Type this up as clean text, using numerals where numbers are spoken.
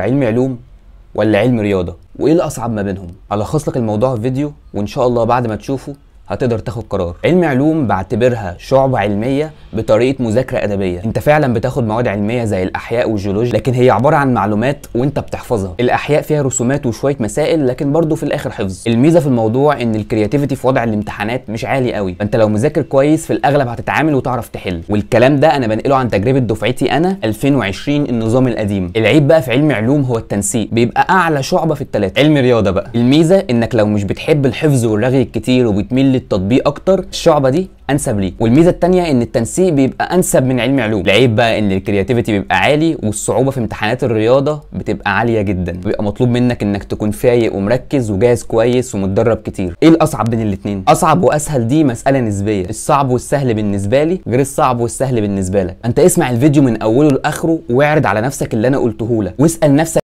علم علوم ولا علم رياضة؟ وايه الاصعب ما بينهم؟ الخص لك الموضوع في فيديو، وان شاء الله بعد ما تشوفه هتقدر تاخد قرار. علم علوم بعتبرها شعبة علمية بطريقة مذاكرة أدبية. انت فعلا بتاخد مواد علمية زي الأحياء والجيولوجيا، لكن هي عبارة عن معلومات وانت بتحفظها. الأحياء فيها رسومات وشوية مسائل، لكن برضو في الآخر حفظ. الميزة في الموضوع ان ال creativity في وضع الامتحانات مش عالي قوي، فانت لو مذاكر كويس في الأغلب هتتعامل وتعرف تحل. والكلام ده انا بنقله عن تجربة دفعتي انا 2020 النظام القديم. العيب بقى في علم علوم هو التنسيق، بيبقى أعلى شعبة في الثلاثة. علم رياضة بقى الميزة انك لو مش بتحب الحفظ والرغي الكتير وبتميل التطبيق اكتر، الشعبة دي انسب ليك. والميزة الثانية ان التنسيق بيبقى انسب من علم علوم. العيب بقى ان ال creativity بيبقى عالي، والصعوبة في امتحانات الرياضة بتبقى عالية جدا. بيبقى مطلوب منك انك تكون فايق ومركز وجاهز كويس ومتدرب كتير. ايه الاصعب بين الاثنين؟ اصعب واسهل دي مسالة نسبيه. الصعب والسهل بالنسبة لي غير الصعب والسهل بالنسبة لك. انت اسمع الفيديو من اوله لاخره واعرض على نفسك اللي انا قلته لك، واسال نفسك